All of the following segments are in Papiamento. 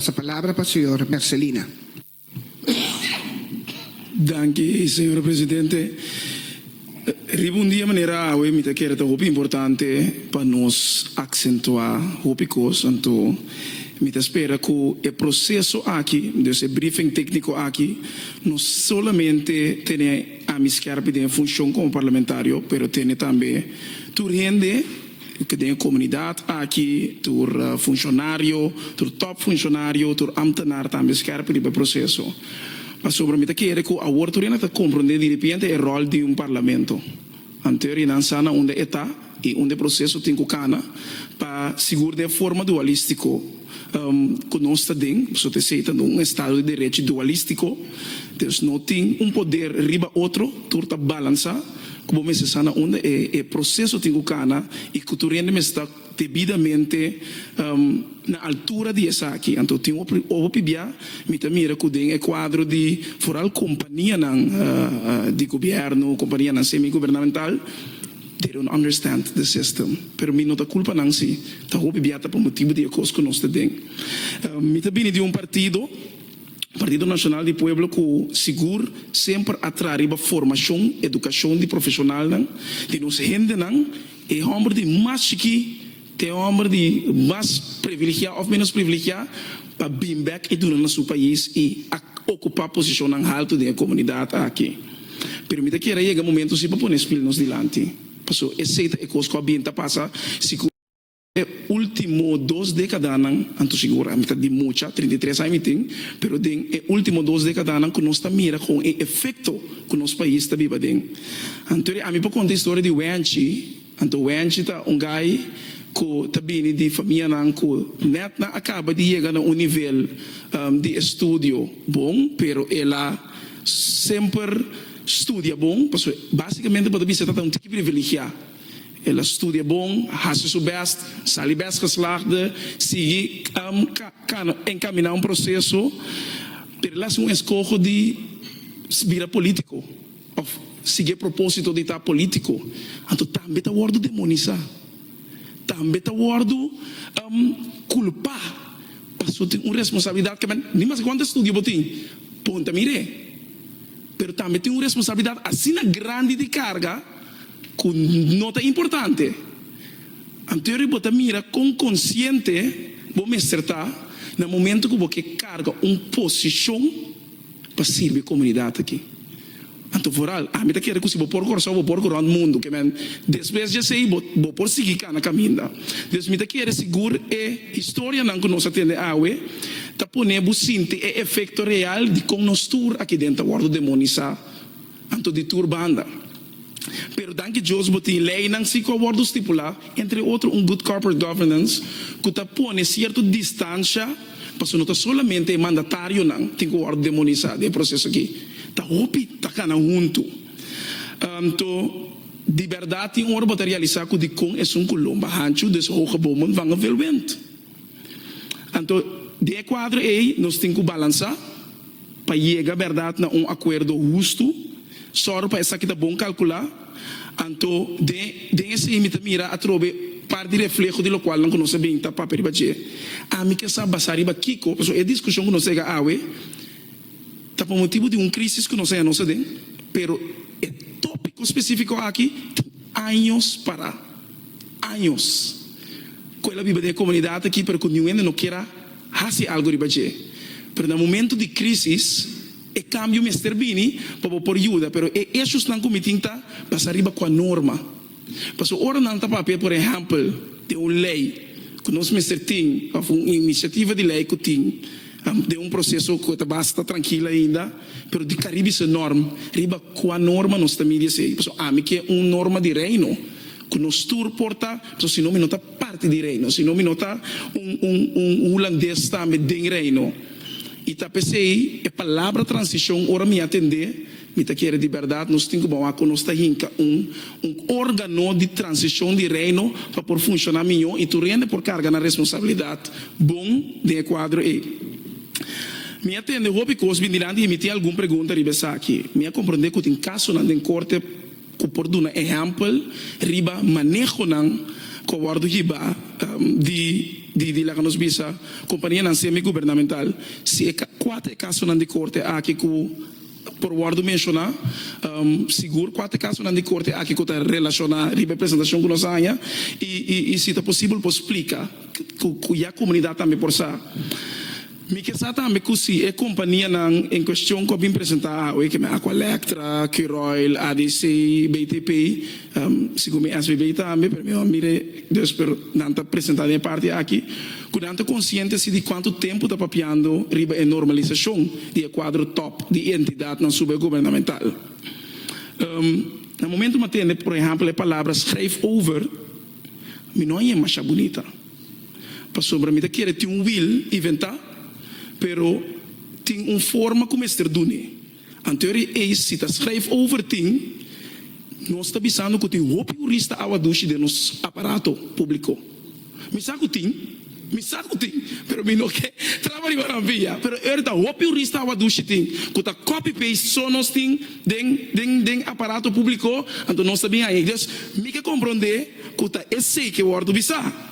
Pasa palabra pa señor Mercelina. Danki, señor presidente. Riba un dia manera awe mi ta kere ta hopi importante pa nos aksentuá hopi kos. Anto mi ta spera ku e proseso aki, dus e briefing tékniko aki, no solamente tene ami skèrpi den e funshon komo parlamentario, pero tene tambe tur hende Ku den e komunidat aki tur funshonario, tur tòp funshonario, tur amtenar tambe skèrp riba e proseso. Pasobra mi ta kere ku awor tur hende ta komprondé diripiente e ròl di un parlamento. Anterior i nan sa na unda e ta i unda e proseso tin ku kana pa sigur den e forma dualístiko ku nos ta den, pasobra esei ta un estado di derechi dualístiko, dus no tin un poder riba otro, tur ta balansá. Ku bo mester sa na unda e e proseso tin ku kana i ku tur hende mester ta debidamente na altura di esaki. Anto tin hopi hopi bia mi ta mira ku den e kuadro di foral kompanianan di gobièrnu, kompanianan semi-gubernamental, they don't understand the system. Pero mi no ta kulpa nan si, ta hopi bia ta pa motibu di e kos ku nos ta den. Mi ta bini di un partido. Partido Nacional di Pueblo cu sigur semper a traha riba formacion, educacion di profesionalnan, di nos hendenan, e homber di mas chiki te e homber di mas privilegia of menos privilegia pa bin bek y duna na su pais y a ocupa posicionnan halto den e comunidad aki. Pero mi ta kier a yega momento si pa pone spil nos dilanti, pasobra esey ta e cos cu a bin ta pasa si cu. E ultimo dos dekadanan, anto sigur ami ta di mucha, 33 aña mi tin, pero den e ultimo dos dekadanan ku nos ta mira kon e efekto ku nos pais ta biba den. Anto ami por konta historia di Wenchi, anto Wenchi ta un gai ku ta bini di famianan ku nèt nan a kaba di yega na un nivel di estudio bon, pero el a semper studia bon, pasobra basikamente bo ta bisa e ta ta un tiki privilegiá. El a studia bon, hasi su bèst, sali bèst geslaagde, sigui enkaminá un proseso, pero el a hasi un eskoho di bira polítiko òf sigui e propósito di ta polítiko. Anto tambe ta wòrdu demonisá, tambe ta wòrdu kulpá pasobra tin un responsabilidat ke men ni maske kuantu estudio bo tin, ponte a mir'é, pero tambe tin un responsabilidat asina grandi di karga. Ku no ta importante. Anterior bo ta mira kon konsiente bo mester ta na momento ku bo ke karga un posishon pa sirbi e komunidat aki. Anto vooral, ami ta kere ku si bo por Kòrsou bo por ku rònt mundu. Ke men despues di esei bo bo por sigui kana kaminda. Dus mi ta kere sigur e historianan ku nos a tende awe ta pone bo sinti e efekto real di kon nos tur aki den ta wòrdu demonisá anto di tur banda. Pero danki Dios bo tin leynan si cu a wordo stipula, entre otro un good corporate governance cu ta pone cierto distancia pasobra no ta solamente e mandatarionan tin cu wordo demonisa den e proceso aki, ta hopi ta cana hunto. Anto di berdad tin ora bo ta realisa cu dicon esun cu lomba hancho, dus hoge bomen vangen veel wind. Anto den e cuadro ey nos tin cu balansa. Pa yega bèrdat na un akuerdo hustu, sòru pa esaki ta bon kalkulá. Anto den den esei mi ta mira atrobe par di refleho di lokualnan ku nos a bin ta papia riba dje. Ami ke sa basá riba kiko, pasobra e diskushon ku nos a yega awe ta pa motibu di un krísis ku nos a haña nos aden, pero e tópiko spesífiko aki tin años pará, años ku el a biba den e komunidat aki pero ku niun hende no kier a. Hasi algu riba dje. Pero na momento di crisis e cambio mester bini pa bo por yuda. Pero e issuesnan cu mi tin ta basa riba cua norma. Pasobra ora nan ta papia por ehempel den un ley cu nos mester tin of un iniciativa di ley cu tin den un proceso cu ta basta trankil ainda pero di Caribische norm riba cua norma nos ta midi esey. Pasobra ami ke un norma di Reino cu nos tur por ta pasobra si no mi no ta. Parti di Reino, sino mi no ta un un un hulandes tambe den Reino. I ta p'esei e palabra transishon ora mi a tendé, mi ta kere di bèrdat nos tin ku bawa ku nos ta hinka un un órgano di transishon di Reino pa por funshoná mihó i tur hende por karga nan responsabilidat bon den e kuadro ei. Mi a tende hopi kos bin dilanti i mi tin algun pregunta riba esaki. Mi a komprondé ku tin kasonan den korte. Ku por duna ehèmpel riba manehonan. ku a wòrdu hibá di di laga nos bisa kompanianan semi-gubernamental, si e kua ta e kasonan di korte aki ku por wòrdu menshoná, sigur kua ta e kasonan di korte aki ku ta relashoná riba e presentashon ku nos a haña i si ta posibel por splika ku ya komunidat tambe por sa. Mi ke sa tambe ku si e kompanianan en kuestion ku a bin presentá awe, ke men Aqualectra, Curoil, ADC, BTP, segun mi SBB tambe, pero mi no a mira e dus, pero nan ta presentá den e parti aki, ku nan ta konsiente si di kuantu tempu ta papiando riba e normalisashon di e kuadro tòp di entidatnan subegubernamental. Na momentu mi a tende, por ehèmpel, e palabra schrijf over, mi no a hañ'é masha bunita. Pasobra mi ta kere tin un wil inventá, pero tin un forma ku mester dun'é. Anto e ei si ta schrijf over tin, nos ta bisando ku tin hopi hurista awa dushi den nos aparato públiko. Mi sa ku tin, mi sa ku tin, pero mi no ke traba riba nan via. Pero e ta hopi hurista awa dushi tin ku ta copy paste so nos tin den den den aparato públiko, anto nos ta bin haña. Dus mi ke komprondé ku ta esei ke wòrdu bisá.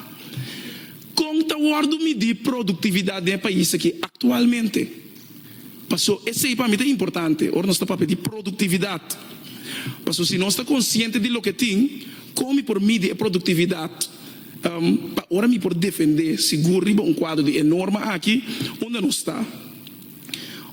Kon ta wòrdu midí produktividat den e pais aki aktualmente? Paso esei pa mi ta importante ora nos ta papia di produktividat. Paso si nos ta konsiente di loke tin, kon mi por midi e produktividat pa ora mi por defendé sigur riba un kuadro di e norma aki unda nos ta?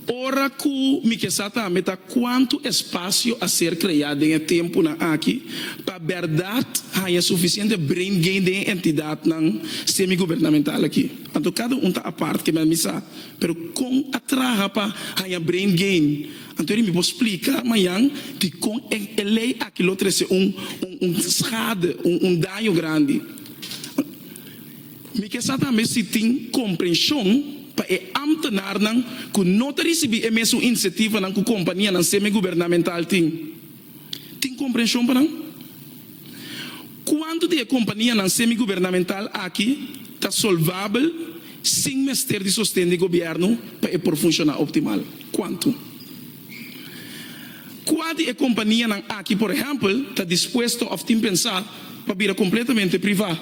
Ora ku mi ke sa tambe ta kuantu espasio a ser kreá den e tempunan aki pa bèrdat haña sufisiente brain gain den e entidatnan semigubernamental aki. Anto kada un ta apart ke mi sa, pero kon a traha pa haña brain gain? Anto mi por splika mañan dikon e lei aki lo trese un un schade, un daño grandi. Mi ke sa tambe si tin komprenshon pa e ámtenarnan ku no ta risibí e mesun insentivonan ku kompanianan semigubernamental tin. Tin komprenshon pa nan? Kuantu di e kompanianan semigubernamental aki ta solvabel sin mester di sosten di gobièrnu pa e por funshoná optimal? Kuantu? Kua di e kompanianan aki, por ehèmpel, ta dispuesto òf tin pensá pa bira kompletamente privá?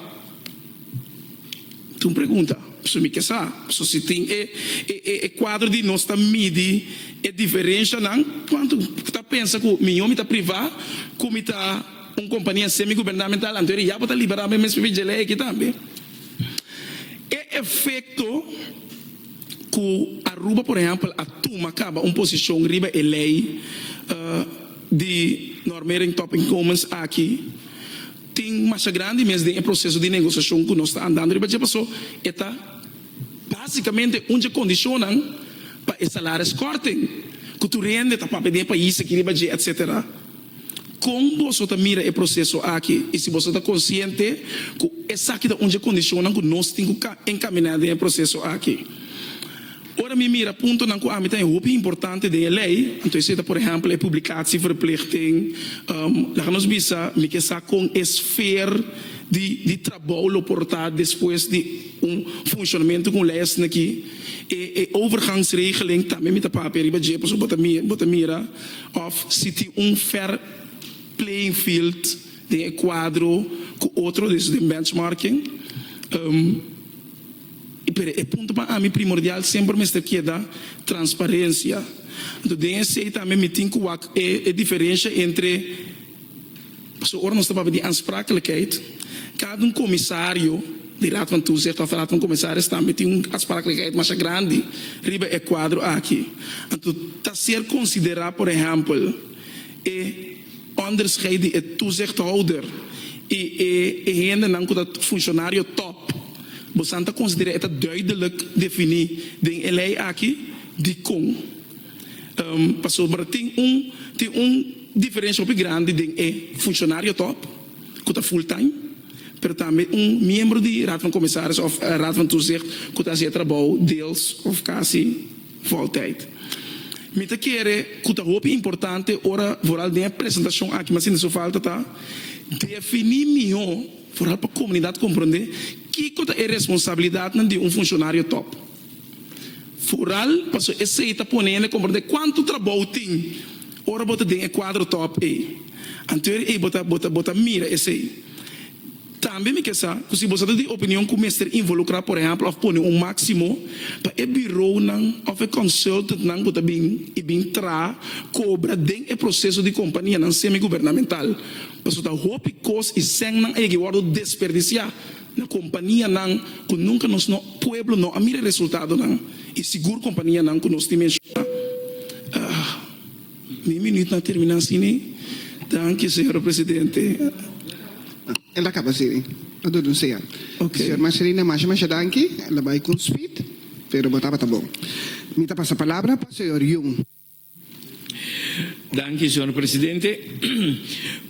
Ta un pregunta, pasobra mi ke sa. Pasobra si tin e e kuadro di nos ta midi e diferenshanan, kuantu ta pensa ku mihó mi ta privá ku mi ta un kompania semigubernamental, anto ya bo ta liberá mi mes p'e dje aki tambe. E efekto ku Aruba por ehèmpel a tuma kaba un posishon riba e lei di normering topinkomens aki, Tin masha grandi mes den e proseso di negosiashon ku nos ta andando riba dje paso e ta basikamente un dje kondishonnan pa e salariskorting ku tur hende ta papia den e pais aki riba dje etsetera. Kon boso ta mira e proseso aki i si boso ta konsiente ku esaki ta un dje kondishonnan ku nos tin ku enkaminá den e proseso aki? Ora mi mira puntonan ku ami ta e hopi importante den e lei, anto esei ta por ehèmpel e publicatieverplichting, laga nos bisa mi ke sa kon e sfeer di di trabou lo por ta despues di un funshonamentu ku un lei asina aki. E e overgangsregeling tambe mi ta papia riba dje pasobra bo ta bo ta mira òf si tin un fair playing field den e kuadro ku otro, dus den benchmarking. Pero e punto pa ami primordial semper mester keda transparencia. Anto den esey tambe mi tin cu wak e e diferencia entre, pasobra ora nos ta papia di aansprakelijkheid, cada un comisario di Raad van Toezicht of Raad van Commissaris tambe tin un aansprakelijkheid masha grandi riba e cuadro aki. Anto ta ser considera por ehempel e onderscheid di e toezichthouder y e e hendenan cu ta funcionario top. Bosan ta konsiderá e ta duidelijk definí den e lei aki? Dikon? Pasobra tin un tin un diferensha hopi grandi den e funshonario tòp ku ta full time, pero tambe un miembro di Raad van Commissaris òf Raad van Toezicht ku ta hasi e trabou deels òf kasi voltijd. Mi ta kere ku ta hopi importante ora vooral den e presentashon aki mi a sinti su falta ta definí mihó. Foral pa komunidat komprondé kiko ta e responsabilidatnan di un funshonario tòp. Foral pasobra esei ta pone hende komprondé kuantu trabou tin ora bo ta den e kuadro tòp ei. Anto ei bo ta bo ta bo ta mira esei. Tambe mi ke sa ku si boso ta di opinion ku mester involukrá por ehèmpel òf pone un máksimo pa e birounan òf e consultantnan ku ta bin i bin traha kobra den e proseso di kompanianan semi-gubernamental. Pasobra ta hopi kos i sènnan a yega i wòrdu desperdisiá na kompanianan ku nunka nos no pueblo no a mira e resultadonan i sigur kompanianan ku nos tin menshoná. Mi minuut na terminá asini. Danki, señor presidente. El a kaba asini. A duna un señal. Señor Marcelina, masha masha danki. El a bai ku un speed, pero bo tabata bon. Mi ta pasa palabra pa señor Jung. Danki, señor presidente.